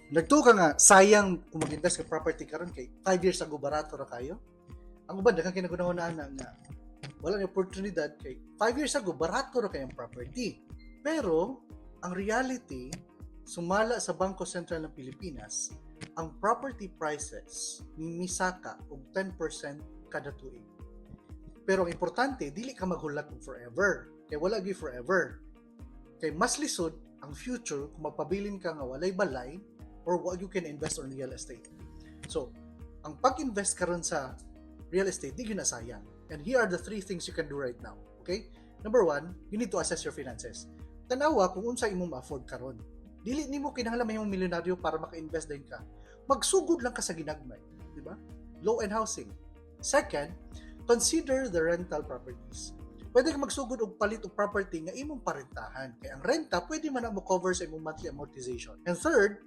Nagtuo ka nga sayang kung mag-invest ka property karon kay 5 years ago barato ra kayo. Ang uban, daghang kinagunahon na nga wala ni oportunidad kay 5 years ago barato ra kay ang property. Pero ang reality, sumala sa Bangko Sentral ng Pilipinas, ang property prices misaka og 10% kada tuig. Pero ang importante, dili ka maghulat og forever. Kay wala gyud forever. Kay mas lisod ang future kung magpabilin ka nga walay balay or what you can invest on real estate. So, ang pag-invest karon sa real estate, di gyud na sayang. And here are the three things you can do right now. Okay? Number one, you need to assess your finances. Tanawa kung unsa imong ma-afford karon. Dili nimo kinahanglan mahimong milyonaryo para maka-invest din ka. Magsugod lang ka sa ginagmay, di ba? Low-end housing. Second, consider the rental properties. Pwede ka magsugod og palit og property nga imong parentahan. Kay ang renta pwede man na mo cover sa imong monthly amortization. And third,